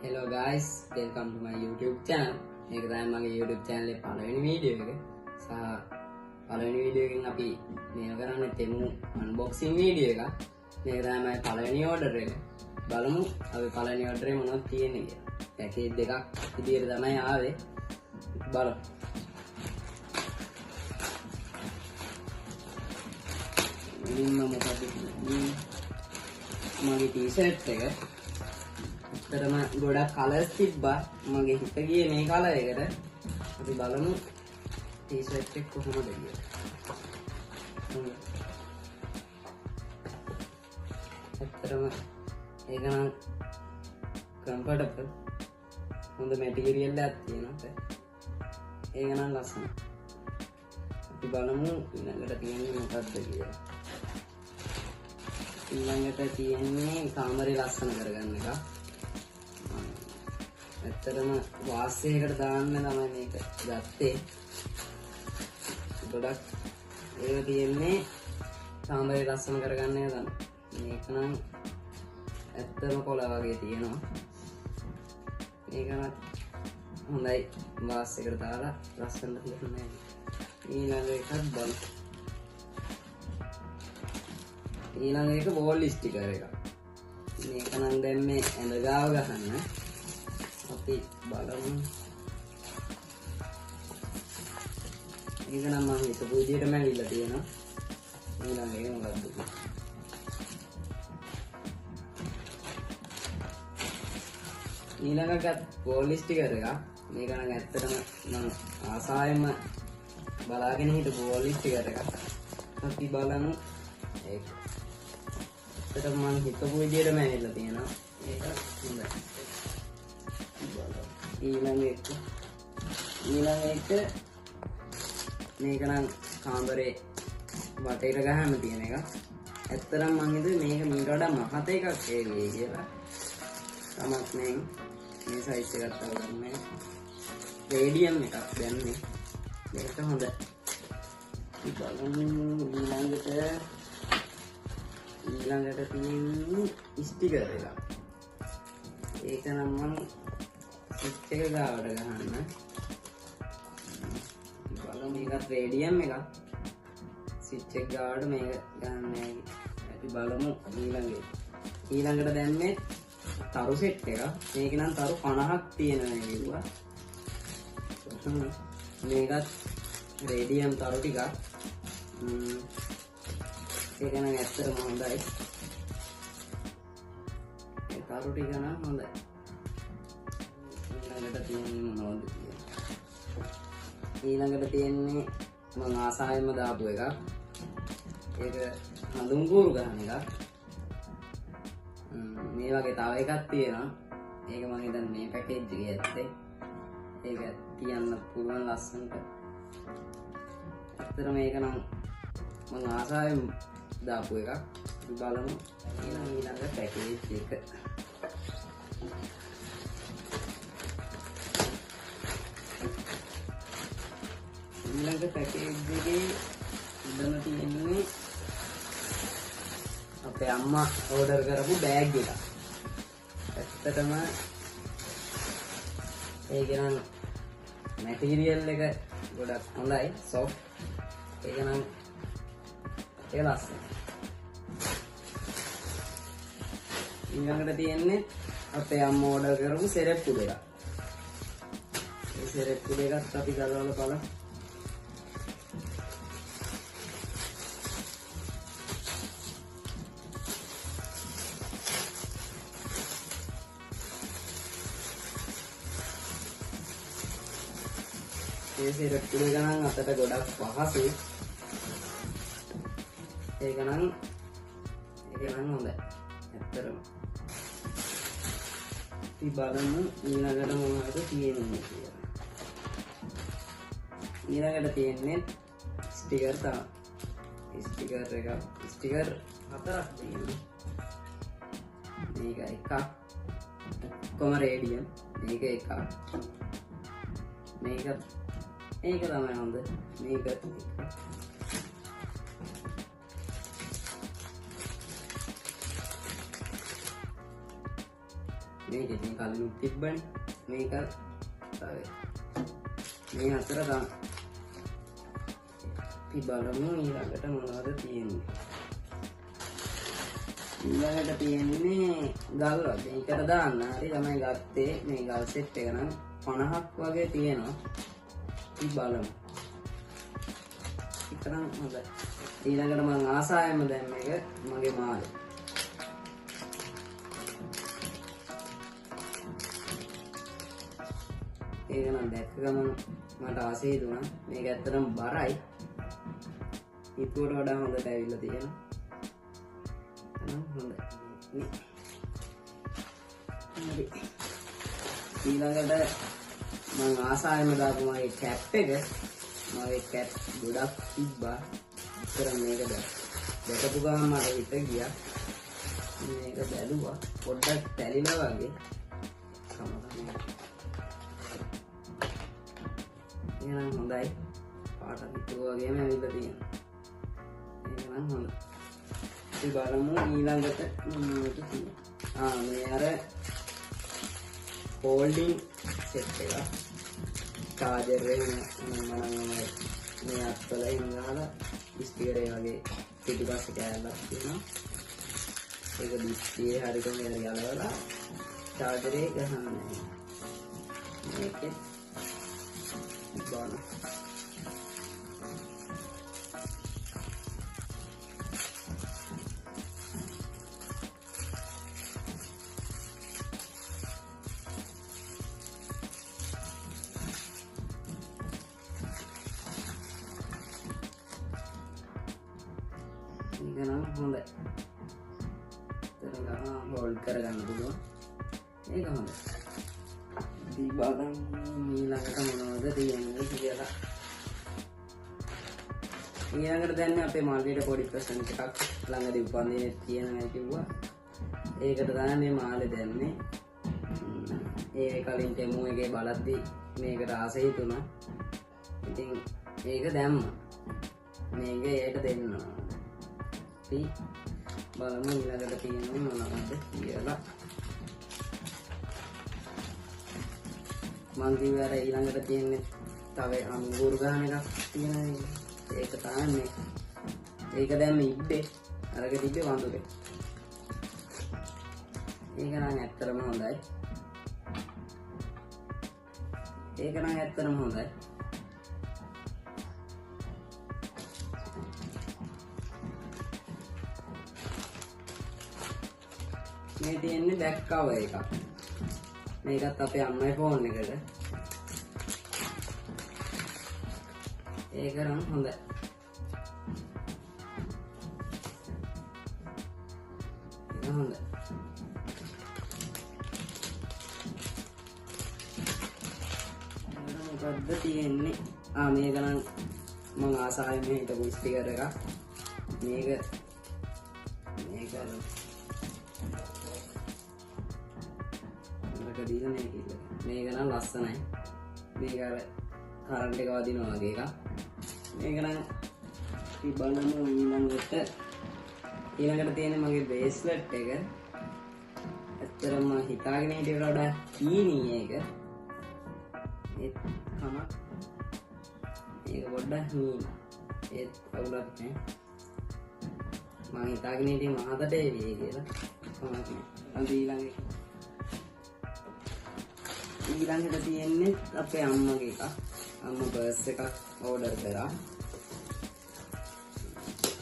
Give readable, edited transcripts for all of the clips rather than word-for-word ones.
Hello guys, welcome to my YouTube channel. මේක තමයි මගේ YouTube channel එකේ පළවෙනි වීඩියෝ එක. සහ පළවෙනි වීඩියෝ එකෙන් අපි මේව කරන්නේ Temu unboxing video එකක්. මේක තමයි මගේ පළවෙනි order එක. බලමු අපි පළවෙනි order එකේ මොනවද තියෙන්නේ කියලා. පැකේජ් දෙකක් විදියට තමයි ආවේ. බලමු. මුලින්ම මොකද්ද තියෙන්නේ? මගේ ටී-ෂර්ට් එක. ඇත්තටම ගොඩක් කලර්ස් තිබ්බා. මගේ හිත ගියේ මේ කලර් එකට. අපි බලමු ටී-ෂර්ට් එක කොහොමද කියලා. ඇත්තටම ඒක නම් කම්ෆර්ටබල්. හොඳ මැටීරියල් එකක් තියෙනවා. ඒක නම් ලස්සනයි. අපි බලමු ඊළඟට තියෙන්නේ මොකද්ද කියලා. ඊළඟට තියෙන්නේ කාමරේ ලස්සන කරගන්න එක. ඇත්තටම වාසයකට දාන්න තමයි මේක ගත්තේ. ගොඩක් ඒවා තියෙන්නේ කාමරේ ලස්සන කරගන්න එක තමයි. මේක නම් ඇත්තම කොළ වගේ තියෙනවා. මේක නම් හොඳයි වාසයකට දාලා ලස්සනට තියන්න. ඊළඟ එකත් බලමු. ඊළඟ එක වෝල් ස්ටිකර් එකක්. මේක නම් දැන් මේ ඇඳ ගාව ගහන්න. අපි බලමු. ඒක නම් මම හිතපු විදිහටම ඇවිල්ලා තියෙනවා. ඊළඟ එක මොකද්ද කියලා. ඊළඟ එකත් වෝල් ස්ටිකර් එකක්. මේක නම් ඇත්තටම මම ආසාවෙන්ම බලාගෙන හිටපු වෝල් ස්ටිකර් එකක්. අපි බලමු ඒක. ඇත්තටම මම හිතපු විදිහටම ඇවිල්ලා තියෙනවා. ඒක හොඳයි. ඊළඟ එක. ඊළඟ එක මේක නම් කාමරේ වටේට ගහන්න තියෙන එකක්. ඇත්තටම මං හිතුවේ මේක මීට වඩා මහත එකක් ඒවි කියලා. තමක් නෑ. මේ සයිස් එකත් තව ගන්න. රේඩියම් එකක් දැම්මේ. මේක හොඳයි. අපි බලමු ඊළඟට. ඊළඟට තියෙන්නේ ස්ටිකර් එකක්. ඒක නම් මං ස්විච් එක ගාවට ගහන්න. බලමු මේකත් රේඩියම් එකක්. ස්විච් එක ගාවට මේක ගහන්න අපි බලමු ඊළඟ එක. ඊළඟට දැම්මේ තරු සෙට් එකක්. මේක නම් තරු 50ක් තියෙනවා කිව්වා. මේකත් රේඩියම් තරු ටිකක්. ඒක නම් ඇත්තටම හොඳයි. ඒ තරු ටික නම් හොඳයි. ඊළඟට තියෙන්නේ මොනවද කියලා. ඊළඟට තියෙන්නේ මං ආසාවෙන්ම දාපු එකක්. ඒක හඳුන් කූරු ගහන එකක්. මේ වගේ තව එකක් තියෙනවා. ඒක මං හිතන්නේ මේ පැකේජ් එකේ ඇත්තේ. ඒක තියන්න පුළුවන් ලස්සනට. ඇත්තටම මේක නම් මං ආසාවෙන් දාපු එකක්. අපි බලමු ඊළඟ පැකේජ් එක. ඊළඟ පැකේජ් එකේ උඩම තියෙන්නේ අපේ අම්මා ඕඩර් කරපු බෑග් එකක්. ඇත්තටම ඒක නම් මැටීරියල් එක ගොඩක් හොඳයි, සොෆ්ට්. ඒක නම් ඒක ලස්සනයි. ඊළඟට තියෙන්නේ අපේ අම්මා ඕඩර් කරපු සෙරෙප්පු දෙකක්. මේ සෙරෙප්පු දෙකත් අපි ගලවලා බලමු. මේ සෙරෙප්පු දෙක නම් අතට ගොඩක් පහසුයි. ඒක නම් හොඳයි. ඇත්තටම. අපි බලමු ඊළඟට මොනවද තියෙන්නේ කියලා. ඊළඟට තියෙන්නේ ස්ටිකර් තමයි. ස්ටිකර් එකක්. ස්ටිකර් හතරක් තියෙනවා. මේක එකක්. ඔක්කොම රේඩියම්. මේක එකක්. මේක තමයි හොඳ. මේක එකක්. මේක ඉතින් කලිනුත් තිබ්බනේ. මේක තව මේ හතර තමයි. අපි බලමු ඊළඟට මොනවද තියෙන්නේ. ඊළඟට තියෙන්නේ ගල් වගේ. ඒකට දාන්න හරි තමයි ගත්තේ. මේ ගල් සෙට් එක නම් 50ක් වගේ තියෙනවා. අපි බලමු. ඒකනම් හොඳයි. ඊළඟට මං ආසාවෙන්ම දැන් මේක මගේ මාළේ. ඒක නම් දැක්ක ගමන් මට ආසයි දුණා. මේක ඇත්තටම බරයි. හිතුවට වඩා හොඳට ඇවිල්ලා තියෙනවා. එහෙනම් හොඳයි. හරි. ඊළඟට මං ආසාවෙන්ම දාපු මගේ කැප් එක. මගේ කැප් ගොඩක් තිබ්බා. ඉතර මේක දැකපු ගමන් මට හිත ගියා. මේක බැලුවා පොඩ්ඩක් තැලිලා වගේ. කමක් නෑ. එහෙනම් හොඳයි. පාට හිතුවා වගේම ඇවිල්ලා තියෙනවා. ඒක නම් හොඳයි. අපි බලමු ඊළඟට මොනවද තියෙන්නේ. මේ අර හෝල්ඩින් සෙට් එක. චාර්ජර් එක මම මේ අත්වල එහෙම ගහලා ස්ටිකර් ඒ වගේ පිටිපස්සේ කෑල්ලක් තියෙනවා. ඒක බිත්තියේ හරි කොහේ හරි ගලවලා චාර්ජර් එක ගහන්න. මේකේ බලන්න. ඒක නම් හොඳයි. එතන හෝල්ඩ් කරගන්න පුළුවන්. ඒක හොඳයි. අපි බලමු ඊළඟට මොනවද තියෙන්නේ කියලා. ඊළඟට දැන් අපේ මල්ලිට පොඩි ප්‍රසන්ට් එකක් ළඟදී උපන්දිනේ තියෙනවා කිව්වා. ඒකට තමයි මේ මාලේ දැම්මේ. ඒ කලින් ටෙමු එකේ බලද්දි මේකට ආස හිතුණා. ඉතින් මේක දැම්මා. මේක එයාට දෙන්න. අපි බලමු ඊළඟට තියෙන්නේ මොනවද කියලා. මං කිව්වේ අර ඊළඟට තියෙන්නේ තව අංගුරු ගහන එකක් තියෙනවා නේද? ඒක තමයි මේ. ඒක දැන් මේ ඉබ්බේ අරක තිබ්බේ වඳුරේ. ඒක නම් ඇත්තටම හොඳයි. ඒක නම් ඇත්තටම හොඳයි. මේ තියෙන්නේ බෑක් කවර් එකක්. මේකත් අපේ අම්මයි ෆෝන් එකට. ඒක නම් හොඳයි. ඒක හොඳයි. මොකද්ද තියෙන්නේ? මේක නම් මං ආසාවෙන් මේ හිටපු ස්ටිකර් එකක්. මේක මේක අර දීලා මේක ඉල්ලගෙන. මේක නම් ලස්සනයි. මේක අර කරන්ට් එක වදිනවා වගේ එකක්. මේක නම් අපි බලමු ඊළඟට. ඊළඟට තියෙන්නේ මගේ බ්‍රේස්ලට් එක. ඇත්තටම මම හිතාගෙන හිටියට වඩා හීනී ඒක. ඒත් කමක්. මේක පොඩ්ඩක් හීනි. ඒත් අවුලක් නෑ. මම හිතාගෙන හිටියේ මහතට එවි කියලා. කමක් නෑ. අපි ඊළඟට තියෙන්නේ අපේ අම්මගේ එකක්. අම්මා පර්ස් එකක් ඕඩර් කරා.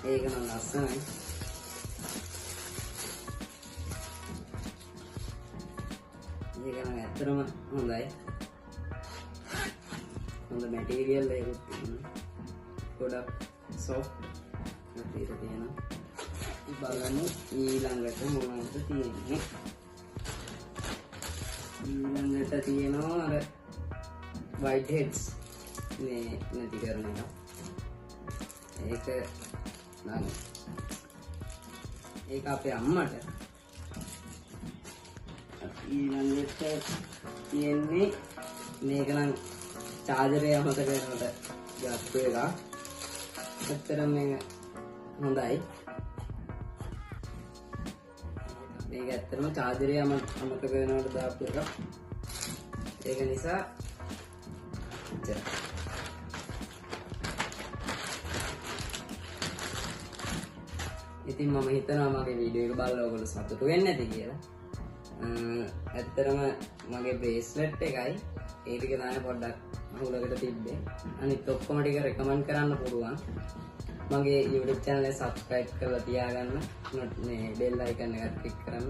ඒක නම් ලස්සනයි. ඒක නම් ඇත්තටම හොඳයි. හොඳ මැටීරියල් එකකුත් තියෙනවා. ගොඩක් සොෆ්ට් මැටීරියල් තියෙනවා. බලමු ඊළඟට මොනවද තියෙන්නේ. ඊළඟට තියෙනවා අර වයිට් හෙඩ්ස් මේ නැති කරන එක. ඒක නම් ඒක අපේ අම්මට. ඊළඟට තියෙන්නේ මේක නම් චාර්ජර් එක අමතක වෙනකොට ගත්ත එකක්. ඇත්තටම මේක හොඳයි. මේක ඇත්තටම චාර්ජරය අමතක වෙනවට දාපු එකක්. ඒක නිසා එච්චරයි. ඉතින් මම හිතනවා මගේ වීඩියෝ එක බලලා ඔයගොල්ලෝ සතුටු වෙන්න ඇති කියලා. ඇත්තටම මගේ බ්‍රේස්ලට් එකයි ඒ ටික තමයි පොඩ්ඩක් අහුලකට තිබ්බේ. අනිත් ඔක්කොම ටික රෙකමන්ඩ් කරන්න පුළුවන්. මගේ YouTube channel එක subscribe කරලා තියාගන්න. මේ bell icon එකත් ක්ලික් කරන්න.